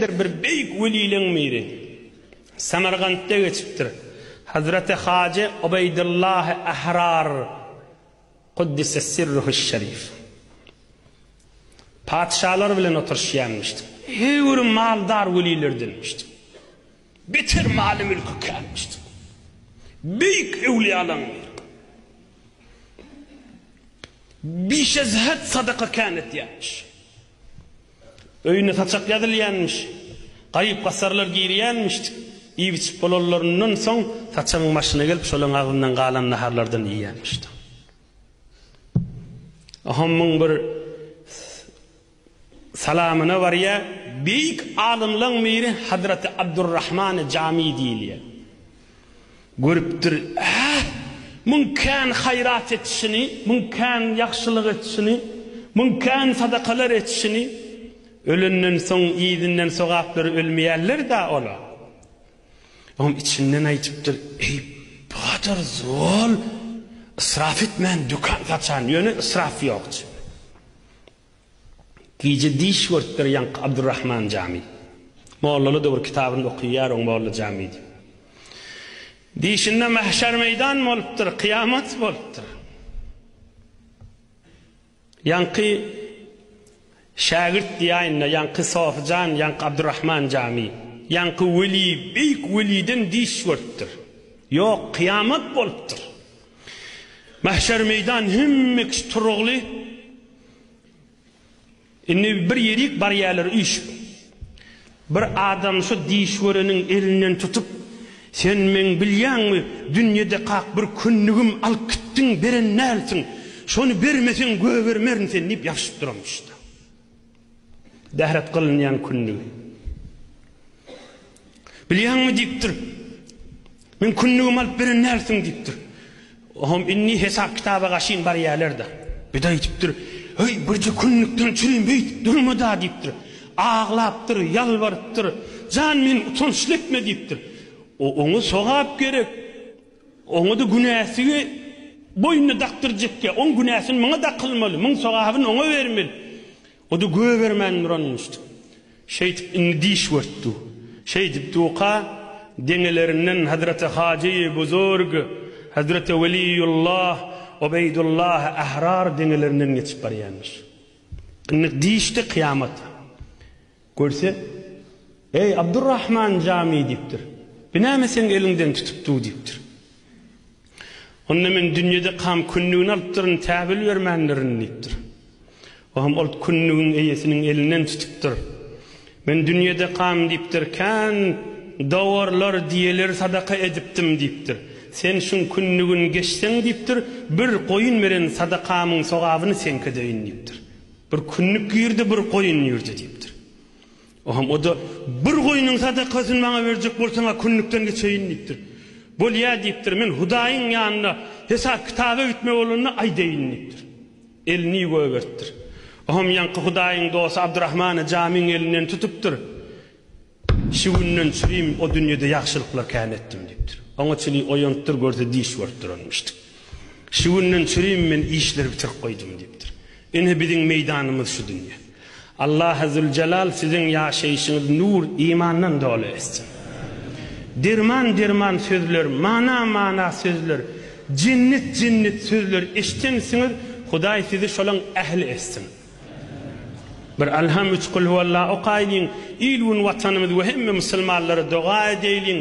Dir bir beýik welileň biri. Samargantda geçipdir. Hazreti Haje Ubeýdullahy Ahrar Kuddise sirruhuş şerif. Patyşalar bilen oturyşýanmyşdy. Höwri maldar welilerdenmişdi. Beter maly-mülki känmişdi. Beýik öwlüýalaň biri. Bişezhet sadaka kän etýänmiş. Öýüne saçak ýazylýanmyş. Garyp-gasarlar girýänmiş. Iýip-içip bolanlaryndan soň, saçagyň başyna gelip, şolaryň agzyndan galan naharlardan iýýänmiş. Ohamyň bir salamyna barýar. Beýik alymlaň biri Hazreti Abdurrahmany Jamy diýilýär. Görüpdir, Äh, muň kän haýrat etişini, muň kän ýagşylyk etişini, muň kän sadakalar etişini, ölenden soň yzyndan sogaplary ölmeýärler-dä ola. Oňam içinden aýdypdyr, Eý, bu gadar zol, israf etmän dükan saçan, ýöne israf ýok. Gije diş görüpdir ýaňky Abdurrahman Jamy. Mollaly-da bir kitabyny okyýar oň Molla Jamy diýip. Dişinde mahşer meýdan bolupdyr, kyýamat bolupdyr. Ýaňky şägirt diýäýin-de, ýaňky Sofyjan, ýaňky Abdurrahman Jamy, ýaňky weli, beýik weliden diş görüpdir. Ýok, kyýamat bolupdyr. Mahşer meýdan hemme kişi turugly. Indi bir ýerik barýarlar üýşüp. Bir adam şu diş göreniň elinden tutup, Sen meň bilýäňmi, dünýede kak bir künnügim alyp gitdiň, beren dälsiň. Şony bermeseň gögermerin seni diýip ýapyşyp duranmyş-da. Dähret gylynýan künnügi. Bilýäňmi diýipdir. Men künnügimi alyp beren dälsiň diýipdir. Oňam indi hesap-kitaba gaşyn barýarlar-da. Bir-de aýdypdyr, Heý, birje künnükden çürim beýdip durma-da diýipdir. Aglapdyr, ýalbarypdyr. Jan, meni utançly etme diýipdir. O oňa sogap gerek. Oňa-da günäsigi boýnuna dakdyrjakýa. Oň günäsini muňa dakylmaly, muň sogabyny oňa bermeli. O-da gögermän duranmyşdy. Şeýdip indi diş görtdi. Şeýdip duka deňelerinden Hazreti Hajy Buzurg, Hazreti Weliýullah, Ubeýdullah Ahrar deňelerinden geçip barýanmyş. Indi dişdi kyýamat. Görse, Eý, Abdurrahman Jamy diýipdir. Bu näme seň eliňden tutup dur diýipdir. Onda men dünýede kam künnügini alypdyryn, täwil bermändirin diýipdir. O hem ol künnügiň eýesiniň elinden tutupdyr. Men dünýede kam diýipdir, kän dowarlar, diýeleri sadaka edipdim diýipdir. Sen şuň künnügini geçseň diýipdir, bir goýun beren sadakamyň sogabyny seňkä deýin diýipdir. Bir künnük girdi, bir goýun girdi diýipdir. Oham o-da, Bir goýnuň sadakasyny maňa berjek bolsaň-a künnükden geçeýin diýipdir. Bolýa diýipdir, men Hudaýyň ýanyna hesap-kitaba gitmek bolanda aýdaýyn diýipdir. Elini goýberipdir. Oham ýaňky Hudaýyň dosty Abdurrahmany Jamyň elinden tutupdyr. Şu günden çürim o dünýede ýagşylyklar kän etdim diýipdir. Oňa çyny oýanypdyr, görse diş görüp duranmyşdyk. Şu günden çürim men işleri bitirip goýdum diýipdir. Ine biziň meýdanymyz şu dünýe. Allahy Züljelal siziň ýaşaýşyňyzy nur imandan doly etsin. Derman derman sözler, mana mana sözler, jennet jennet sözler eşdensiňiz, Hudaý sizi şolaň ähli etsin. Bir Alham üç Kulhuwalla okaýlyň, il gün watanymyz we hemme musulmanlara doga edeýliň.